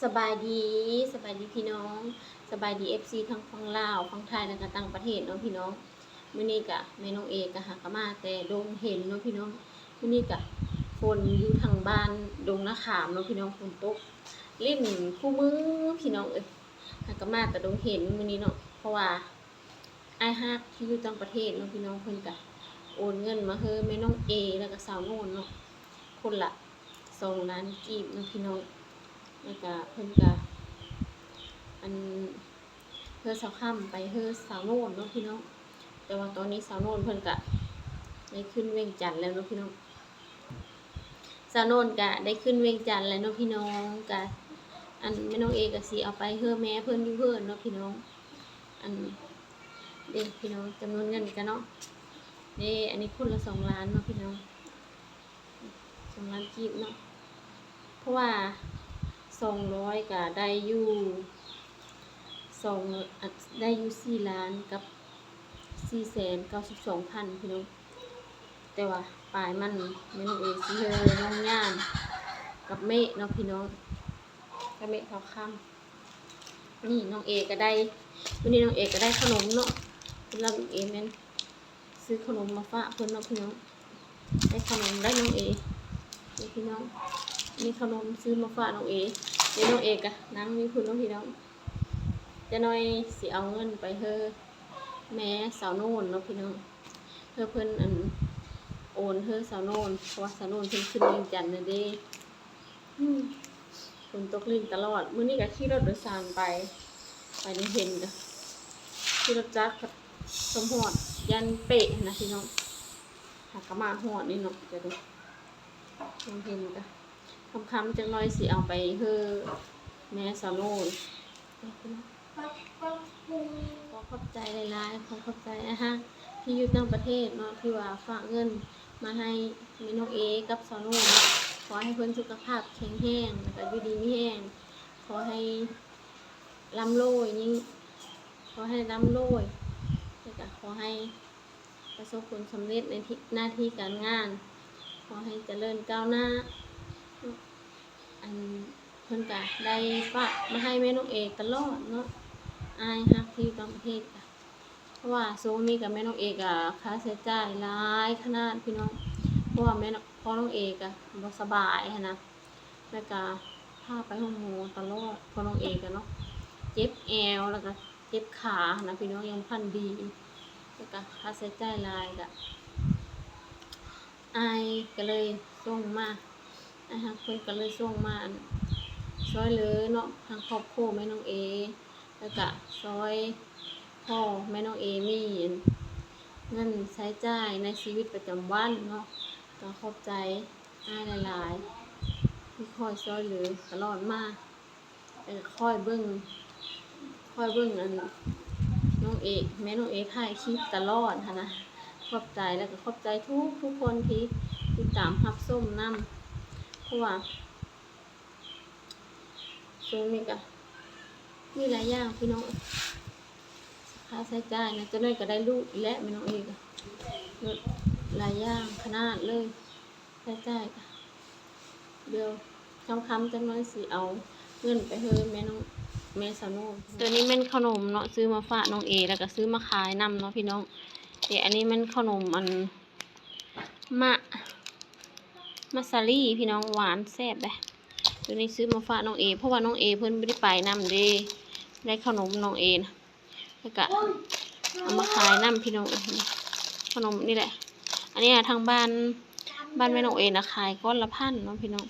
ສະບາຍດີ ສະບາຍດີພີ່ນ້ອງ ສະບາຍດີ ເອັຟຊີ ທັງຝັ່ງລາວ ຝັ່ງໄທ ແລະກະຕ່າງປະເທດເນາະພີ່ນ້ອງ. ມື້ນີ້ກະແມ່ນ້ອງເອກະຫາກະມາແຕ່ດົງເຫັນເນາະພີ່ນ້ອງ. ມື້ນີ້ກະຝົນຢູ່ທາງບ້ານດົງນາຂາມເນາະພີ່ນ້ອງ ຝົນຕົກລິ້ນຄູ່ມື້ພີ່ນ້ອງເອີຍ. ຫາກະມາແຕ່ດົງເຫັນມື້ນີ້ເນາະ ເພາະວ່າ ອ້າຍຮັກທີ່ຢູ່ຕ່າງປະເທດເນາະພີ່ນ້ອງ ເພິ່ນກະໂອນເງິນມາໃຫ້ແມ່ນ້ອງເອ ແລ້ວກະສາວໂນນເນາະ ຄົນລະສອງລ້ານກີບເນາະພີ່ນ້ອງ. ແລ້ວກະເພິ່ນກະ ອັນ ເພື່ອສາວຄຳໄປເຮືອນສາວໂນນເນາະພີ່ນ້ອງ. ແຕ່ວ່າຕອນນີ້ສາວໂນນເພິ່ນກະໄດ້ຂຶ້ນວຽງຈັນແລ້ວເນາະພີ່ນ້ອງ. ສາວໂນນກະໄດ້ຂຶ້ນວຽງຈັນແລ້ວເນາະພີ່ນ້ອງ. ກະ ອັນ ແມ່ນ້ອງເອກະຊິເອົາໄປເຮືອນແມ່ເພິ່ນຢູ່ເຮືອນເນາະພີ່ນ້ອງ. ອັນ ເດ້ພີ່ນ້ອງ ຈຳນວນເງິນກະເນາະ ເດ້ ອັນນີ້ຄົນລະສອງລ້ານເນາະພີ່ນ້ອງ ສອງລ້ານກີບເນາະ. ເພາະວ່າສອງຮ້ອຍກະໄດ້ຢູ່ສອງ ອັນ ໄດ້ຢູ່ສີ່ລ້ານກັບສີ່ແສນເກົ້າສິບສອງພັນພີ່ນ້ອງ. ແຕ່ວ່າປາຍມັນແມ່ນ້ອງເອຊິເຮີນ້ອງຍ່າງກັບເມະເນາະພີ່ນ້ອງ ກັບເມະເຂົາຄຳ. ນີ້ນ້ອງເອກະໄດ້ ມື້ນີ້ນ້ອງເອກະໄດ້ຂະໜົມເນາະ ສຳລັບນ້ອງເອແມ່ນ ຊື້ຂະໜົມມາຝາກເພິ່ນເນາະພີ່ນ້ອງ. ໄດ້ຂະໜົມໄດ້ນ້ອງເອ ນີ້ພີ່ນ້ອງ ມີຂະໜົມຊື້ມາຝາກນ້ອງເອ. ເດ ນ້ອງເອກະນັ່ງຢູ່ພຸ້ນເນາະພີ່ນ້ອງ. ຈະໜ້ອຍຊິເອົາເງິນໄປເຮີແມ່ສາວໂນນເນາະພີ່ນ້ອງ ເພື່ອເພິ່ນ ອັນ ໂອນເຮີສາວໂນນ ເພາະວ່າສາວໂນນເພິ່ນຂຶ້ນວຽງຈັນແລ້ວເດ້. ອືມ ຝົນຕົກລິ້ນຕະຫຼອດ. ມື້ນີ້ກະຂີ່ລົດໂດຍສານໄປ ໄປໂຮງຮຽນກະຂີ່ລົດຈັກ ກະສົມຮອດ ຢ້ານເປະຫັ້ນນະພີ່ນ້ອງ. ຫາກະມາຮອດນີ້ເນາະ ຈະໄດ້ ໂຮງຮຽນກະຄ່ຳໆ ຈັກໜ້ອຍຊິເອົາໄປເຮີແມ່ສາວໂນນ. ຂໍຂອບໃຈຫຼາຍໆ ຂໍຂອບໃຈອ້າຍຮັກທີ່ຢູ່ຕ່າງປະເທດເນາະ ທີ່ວ່າຝາກເງິນມາໃຫ້ແມ່ນ້ອງເອກັບສາວໂນນເນາະ. ຂໍໃຫ້ເພິ່ນສຸຂະພາບແຂງແຮງ ແລ້ວກະຢູ່ດີມີແຮງ ຂໍໃຫ້ລ່ຳລວຍຍິ່ງ ຂໍໃຫ້ລ່ຳລວຍ ແລ້ວກະຂໍໃຫ້ປະສົບຜົນສຳເລັດໃນທີ່ ໜ້າທີ່ການງານ ຂໍໃຫ້ຈະເລີນກ້າວໜ້າ. ອັນ ເພິ່ນກະໄດ້ຝາກມາໃຫ້ແມ່ນ້ອງເອຕະຫຼອດເນາະ ອ້າຍຮັກທີ່ຢູ່ຕ່າງປະເທດກະ ເພາະວ່າຊ່ວງນີ້ກະແມ່ນ້ອງເອກະຄ່າໃຊ້ຈ່າຍຫຼາຍຂະໜາດພີ່ນ້ອງ ເພາະວ່າແມ່ນ້ອງ ພໍ່ນ້ອງເອກະບໍ່ສະບາຍຫັ້ນນະ ແລ້ວກະພາໄປໂຮງໝໍຕະຫຼອດ ພໍ່ນ້ອງເອກະເນາະ ເຈັບແອວ ແລ້ວກະເຈັບຂາຫັ້ນນະພີ່ນ້ອງ ຍັງບໍ່ທັນດີ ແລ້ວກະຄ່າໃຊ້ຈ່າຍຫຼາຍ ກະ ອ້າຍກະເລີຍສົ່ງມາ ອ້າຍຮັກເພິ່ນກະເລີຍສົ່ງມາ ອັນ ຊ່ອຍເຫຼືອເນາະ ທາງຄອບຄົວແມ່ນ້ອງເອ ແລ້ວກະຊ່ອຍພໍ່ແມ່ນ້ອງເອມີ ອັນ ເງິນໃຊ້ຈ່າຍໃນຊີວິດປະຈຳວັນເນາະ. ກະຂອບໃຈອ້າຍຫຼາຍໆ ທີ່ຄອຍຊ່ອຍເຫຼືອຕະຫຼອດມາ. ເອີ ຄອຍເບິ່ງ ຄອຍເບິ່ງ ອັນ ນ້ອງເອ ແມ່ນ້ອງເອຖ່າຍຄລິບຕະຫຼອດຫັ້ນນະ. ຂອບໃຈ ແລ້ວກໍຂອບໃຈທຸກໆຄົນທີ່ຕິດຕາມຮັບຊົມນຳ ເພາະວ່າຊ່ວງນີ້ກໍມີຫຼາຍຢ່າງພີ່ນ້ອງ ຄ່າໃຊ້ຈ່າຍນະ. ຈັກໜ້ອຍກໍໄດ້ລູກອີກແຫຼະ ແມ່ນ້ອງເອ ກໍເບິດຫຼາຍຢ່າງຂະໜາດເລີຍ ໃຊ້ຈ່າຍ. ດຽວຄ່ຳໆຈັກໜ້ອຍຊິເອົາເງິນໄປໃຫ້ແມ່ນ້ອງ ແມ່ສາວໂນດ. ໂຕນີ້ແມ່ນເຂົ້າໜົມເນາະ ຊື້ມາຝາກນ້ອງເອ ແລ້ວກໍຊື້ມາຂາຍນຳເນາະພີ່ນ້ອງ. ເດ ອັນນີ້ແມ່ນເຂົ້າໜົມ ອັນ ມະ ມະສາລີພີ່ນ້ອງ ຫວານແຊບເດ້. ໂຕນີ້ຊື້ມາຝາກນ້ອງເອ ເພາະວ່ານ້ອງເອເພິ່ນບໍ່ໄດ້ໄປນຳເດ້ ໄດ້ເຂົ້າໜົມນ້ອງເອນະ. ແລ້ວກະເອົາມາຂາຍນຳພີ່ນ້ອງເອີຍ ເຂົ້າໜົມນີ້ແຫຼະ. ອັນນີ້ທາງບ້ານ ບ້ານແມ່ນ້ອງເອນະ ຂາຍກ້ອນລະພັນເນາະພີ່ນ້ອງ.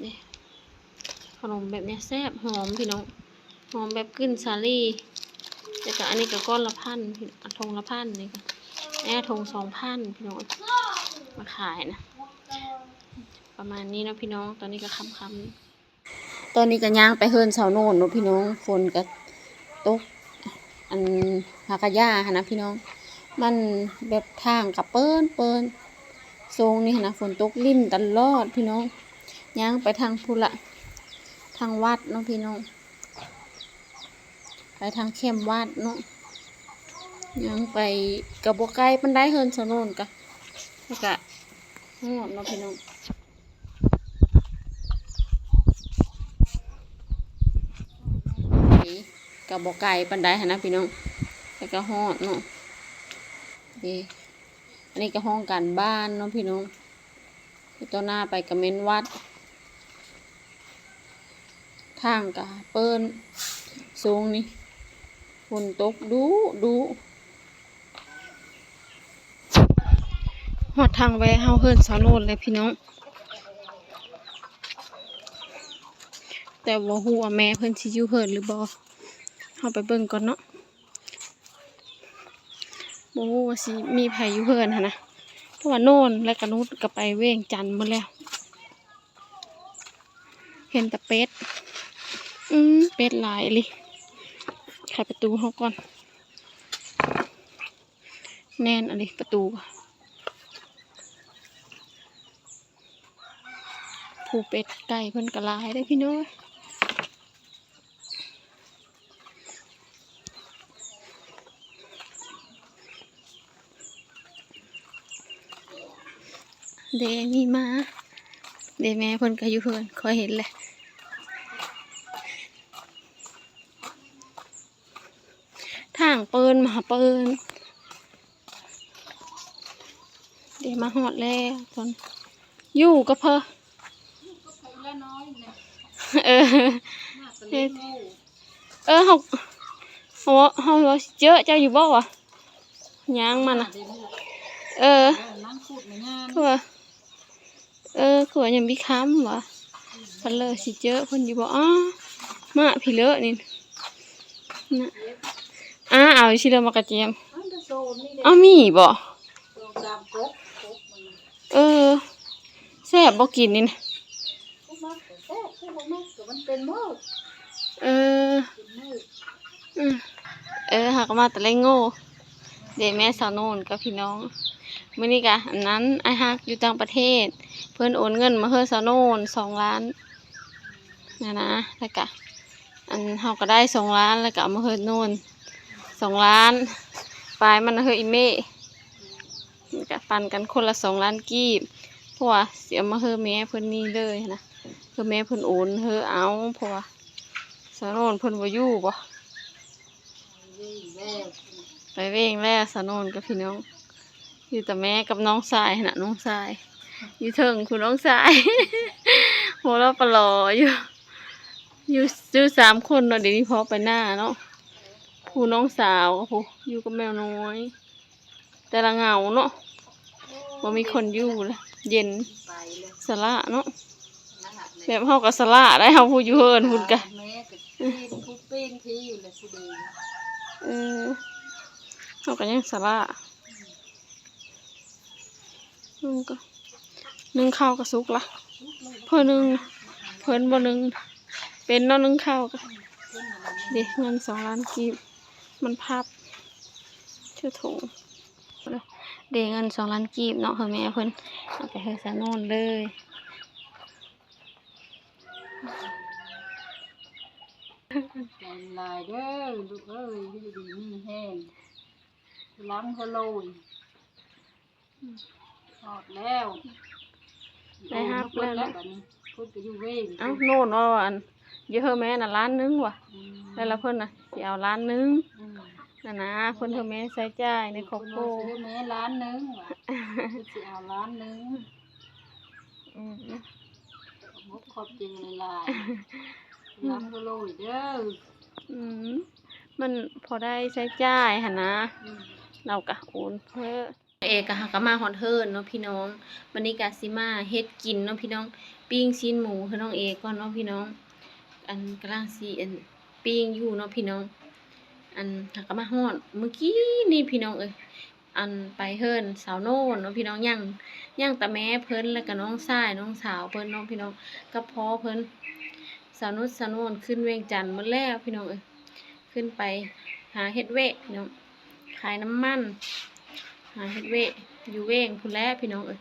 ນີ້ ເຂົ້າໜົມແບບນີ້ແຊບ ຫອມພີ່ນ້ອງ ຫອມແບບກິ່ນສາລີ. ແລ້ວກະອັນນີ້ກະກ້ອນລະພັນ ຖົງລະພັນ ນີ້ກະ ແອ ຖົງສອງພັນພີ່ນ້ອງ ມາຂາຍນະ. ປະມານນີ້ເນາະພີ່ນ້ອງ ຕອນນີ້ກະຄ່ຳໆ ຕອນນີ້ກໍຍ່າງໄປເຮືອນສາວໂນນເນາະພີ່ນ້ອງ ຝົນກໍຕົກ ອັນ ຫາກະຢ່າຫັ້ນນະພີ່ນ້ອງ ມັນແບບທາງກໍເປິ້ນໆ ຊ່ວງນີ້ຫັ້ນນະ ຝົນຕົກລິ້ນຕະຫຼອດພີ່ນ້ອງ. ຍ່າງໄປທາງພຸ້ນລະ ທາງວັດເນາະພີ່ນ້ອງ ໄປທາງແຄມວັດເນາະ. ຍ່າງໄປກໍບໍ່ໄກປານໃດ ເຮືອນສາວໂນນກະ ແລ້ວກະຮອດເນາະພີ່ນ້ອງ. ກະບໍ່ໄກປານໃດຫັ້ນນະພີ່ນ້ອງ ແຕ່ກະຮອດເນາະ. ນີ້ ອັນນີ້ກະຫ້ອງການບ້ານເນາະພີ່ນ້ອງ. ຕໍ່ໜ້າໄປກະແມ່ນວັດ. ທາງກະເປີ້ນ ຊ່ວງນີ້ຝົນຕົກດຸໆ. ຮອດທາງແວະເຮົາເຮືອນສາວໂນນແລ້ວພີ່ນ້ອງ ແຕ່ບໍ່ຮູ້ວ່າແມ່ເພິ່ນຊິຢູ່ເຮືອນຫຼືບໍ່. ເຮົາໄປເບິ່ງກ່ອນເນາະ. ບໍ່ຮູ້ວ່າຊິມີໃຜຢູ່ເຮືອນຫັ້ນນະ ເພາະວ່າໂນນ ແລະກະນຸດກະໄປວຽງຈັນໝົດແລ້ວ. ເຫັນແຕ່ເປັດ. ອືມ ເປັດຫຼາຍອີ່ຫຼີ. ໄຂປະຕູເຮົາກ່ອນ. ແໜ້ນອີ່ຫຼີປະຕູ. ຜູ້ເປັດໄກ່ເພິ່ນກະຫຼາຍເດ້ພີ່ນ້ອງ. ເດ ມີໝາ ເດ ແມ່ເພິ່ນກະຢູ່ເຮືອນ ຂ້ອຍເຫັນແຫຼະ. ທາງເປີ້ນມາເປີ້ນ. ເດ ມາຮອດແລ້ວເພິ່ນ ຢູ່ກັບເພິ່ນ. ເອີ ເອີ ເຮົາ ເຮົາ ເຮົາຊິເຈີເຈົ້າຢູ່ບໍ່ວະ? ຍ່າງມານະ. ເອີ ຄືວ່າ ເອີ ຄືວ່າຍັງມີຄຳຫວາ ເພິ່ນເລີຊິເຈີເພິ່ນຢູ່ບໍ່? ອ້າ ມາພີ້ເລີນີ້ນະ. ອ້າ ເອົາຊິເລີມາກະຈຽມ. ເອົາ ມີບໍ່? ເອີ ແຊບບໍ່ກິນນີ້ນະ? ເອີ ອືມ ເອີ ເຮົາກະມາແຕ່ແລງໂງ. ເດ ແມ່ສາວໂນນກັບພີ່ນ້ອງ. ມື້ນີ້ກະ ອັນນັ້ນ ອ້າຍຮັກຢູ່ຕ່າງປະເທດ ເພິ່ນໂອນເງິນມາເຮືອນສາວໂນນສອງລ້ານຫັ້ນນະ ແລ້ວກະ ອັນ ເຮົາກະໄດ້ສອງລ້ານ ແລ້ວກະເອົາມາເຮືອນໂນນສອງລ້ານປາຍ ມັນນະເຮືອນອີ່ເມະ ກະປັນກັນຄົນລະສອງລ້ານກີບ ເພາະວ່າຊິເອົາມາເຮືອນແມ່ເພິ່ນນີ້ເລີຍຫັ້ນນະ. ຄືແມ່ເພິ່ນໂອນເຮີເອົາ ເພາະວ່າສາວໂນນເພິ່ນບໍ່ຢູ່ບໍ ໄປເວງແລ້ວສາວໂນນກັບພີ່ນ້ອງ. ຢູ່ແຕ່ແມ່ກັບນ້ອງຊາຍຫັ້ນນະ ນ້ອງຊາຍຢູ່ເທິງພຸ້ນ ນ້ອງຊາຍ ຫົວເລາະປະຫຼໍຢູ່ ຢູ່ ຢູ່ສາມຄົນເນາະ. ດຽວນີ້ພໍ່ໄປນາເນາະ ຜູ້ນ້ອງສາວ ຜູ້ຢູ່ກັບແມວນ້ອຍ. ແຕ່ລະເຫງົາເນາະ ບໍ່ມີຄົນຢູ່ລະ ເຢັນ ສະຫຼະເນາະ. ແບບເຮົາກະສະຫຼະໄດ໋ ເຮົາຜູ້ຢູ່ເຮືອນພຸ້ນກະ ແມ່ກະເປັນຜູ້ເປັນທີ່ຢູ່ແຫຼະຜູ້ເດີ. ເອີ ເຮົາກະຍັງສະຫຼະ. ໜຶ້ງເຂົ້າກະສຸກລະ ເພິ່ນໜຶ້ງ ເພິ່ນບໍ່ໜຶ້ງ ເປັນເນາະ ໜຶ້ງເຂົ້າກະ. ເດ ເງິນສອງລ້ານກີບ ມັນພັບ ເທື່ອຖົງ. ເດ ເງິນສອງລ້ານກີບເນາະ ເຮືອແມ່ເພິ່ນ ເອົາໄປເຮືອສາວໂນນເລີຍ. ໃຈຫຼາຍເດີລູກເອີຍ ຢູ່ດີມີແຮງ ຫຼັງກະໂລຍ. ຮອດແລ້ວ ໄດ້ຮັບແລ້ວເນາະ ບາດນີ້ເພິ່ນກະຢູ່ເວງ. ເອົ້າ ໂນນວ່າ ອັນ ຢູ່ເຮືອແມ່ນະລ້ານໜຶ່ງຫວາ ອືມ ແລ້ວລະເພິ່ນນະຊິເອົາລ້ານໜຶ່ງ ອືມ ຫັ້ນນະ. ເພິ່ນເຮືອແມ່ໃຊ້ຈ່າຍໃນຄອບຄົວ ເພິ່ນວ່າຊິເຮືອແມ່ລ້ານໜຶ່ງຫວາ ເພິ່ນຊິເອົາລ້ານໜຶ່ງ. ອືມ ຂອບອົກຂອບໃຈຫຼາຍໆ ອືມ ລຳລວຍເດີ. ອືມ ມັນພໍໄດ້ໃຊ້ຈ່າຍຫັ້ນນະ ອືມ ລາວກະໂອນເພີ່ມ. ເອກະ ເຮົາກະມາຮອດເຮືອນເນາະພີ່ນ້ອງ. ບາດນີ້ກະຊິມາເຮັດກິນເນາະພີ່ນ້ອງ ປີ້ງຊີ້ນໝູໃຫ້ນ້ອງເອກ່ອນເນາະພີ່ນ້ອງ. ອັນ ກຳລັງຊິ ອັນ ປີ້ງຢູ່ເນາະພີ່ນ້ອງ. ອັນ ເຮົາກະມາຮອດມື້ກີ້ນີ້ພີ່ນ້ອງເອີຍ ອັນ ໄປເຮືອນສາວໂນນເນາະພີ່ນ້ອງ. ຍັງ ຍັງແຕ່ແມ່ເພິ່ນ ແລ້ວກະນ້ອງຊາຍນ້ອງສາວເພິ່ນເນາະພີ່ນ້ອງ ກັບພໍ່ເພິ່ນ. ສາວນຸດສາວໂນນຂຶ້ນວຽງຈັນໝົດແລ້ວພີ່ນ້ອງເອີຍ. ຂຶ້ນໄປຫາເຮັດວຽກເນາະ ຂາຍນ້ຳມັນ ຫາເຮັດວຽກຢູ່ເວງພຸ້ນແຫຼະພີ່ນ້ອງເອີຍ.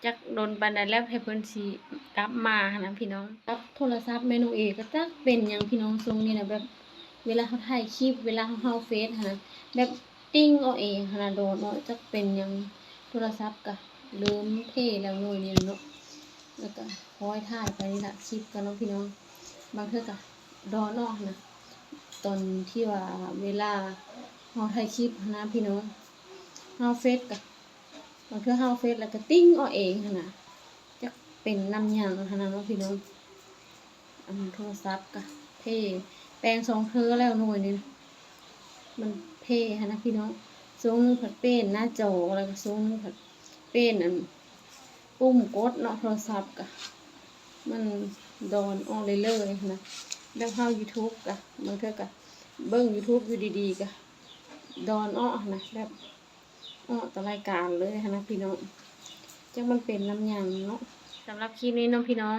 ຈັກດົນປານໃດແລ້ວ ໃຫ້ເພິ່ນຊິກັບມາຫັ້ນນະພີ່ນ້ອງ. ກັບໂທລະສັບແມ່ນ້ອງເອກະຈັກເປັນຫຍັງພີ່ນ້ອງ ຊ່ວງນີ້ນະ ແບບເວລາເຮົາຖ່າຍຄລິບ ເວລາເຮົາເຮົາເຟສຫັ້ນນະ ແບບຕິ່ງເອົາເອງຫັ້ນນະ ໂດນເນາະ ຈັກເປັນຫຍັງ ໂທລະສັບກະເລີ່ມເພແລ້ວໜ້ອຍໜຶ່ງເນາະ. ແລ້ວກະຄ່ອຍຖ່າຍໄປນີ້ລະ ຄລິບກະເນາະພີ່ນ້ອງ ບາງເທື່ອກະ ດອນອອກຫັ້ນນະ. ຕອນທີ່ວ່າເວລາເຮົາຖ່າຍຄລິບຫັ້ນນະພີ່ນ້ອງ ເຮົາເຟດກະ ບາງເທື່ອເຮົາເຟດແລ້ວກະຕິ່ງເອາະເອງຫັ້ນນະ ຈັກເປັນນຳຫຍັງຫັ້ນນະເນາະພີ່ນ້ອງ. ອັນໂທລະສັບກະເພ ແປງສອງເທື່ອແລ້ວໜ່ວຍນີ້ນະ ມັນເພຫັ້ນນະພີ່ນ້ອງ. ຊ່ວງໜຶ່ງພັດເປັນໜ້າຈໍ ແລ້ວກະຊ່ວງໜຶ່ງພັດເປັນອັນ ປຸ່ມກົດເນາະ ໂທລະສັບກະ ມັນດອນເອາະເລື້ອຍໆຫັ້ນນະ. ແບບເຮົາ YouTube ກະ ບາງເທື່ອກະເບິ່ງ YouTube ຢູ່ດີໆກະດອນເອາະຫັ້ນນະ ແບບເອາະຕະລາຍການເລີຍຫັ້ນນະພີ່ນ້ອງ. ຈັກມັນເປັນນຳຫຍັງເນາະ. ສຳລັບຄລິບນີ້ເນາະພີ່ນ້ອງ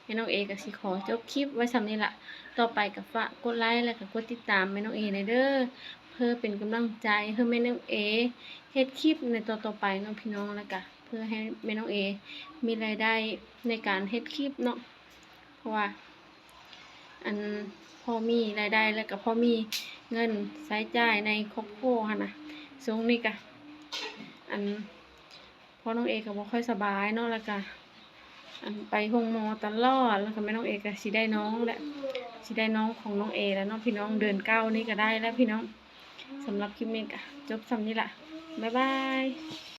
ແມ່ນ້ອງເອກະຊິຂໍຈົບຄລິບໄວ້ສ່ຳນີ້ລະ. ຕໍ່ໄປກະຝາກກົດໄລ ແລະກະກົດຕິດຕາມແມ່ນ້ອງເອແດ່ເດີ ເພື່ອເປັນກຳລັງໃຈໃຫ້ແມ່ນ້ອງເອເຮັດຄລິບໃນຕໍ່ໆໄປເນາະພີ່ນ້ອງ ແລະກະ ເພື່ອໃຫ້ແມ່ນ້ອງເອມີລາຍໄດ້ໃນການເຮັດຄລິບເນາະ ເພາະວ່າ ອັນ ພໍມີລາຍໄດ້ ແລ້ວກະພໍມີເງິນໃຊ້ຈ່າຍໃນຄອບຄົວຫັ້ນນະ. ຊ່ວງນີ້ກະ ອັນ ພໍ່ນ້ອງເອກະບໍ່ຄ່ອຍສະບາຍເນາະ ແລ້ວກະ ອັນ ໄປໂຮງໝໍຕະຫຼອດ ແລ້ວກະແມ່ນ້ອງເອກະຊິໄດ້ນ້ອງແຫຼະ ຊິໄດ້ນ້ອງຂອງນ້ອງເອແລ້ວເນາະພີ່ນ້ອງ. ເດືອນເກົ້ານີ້ກະໄດ້ແລ້ວພີ່ນ້ອງ. ສຳລັບຄລິບນີ້ກະຈົບສ່ຳນີ້ລະ ບາຍບາຍ.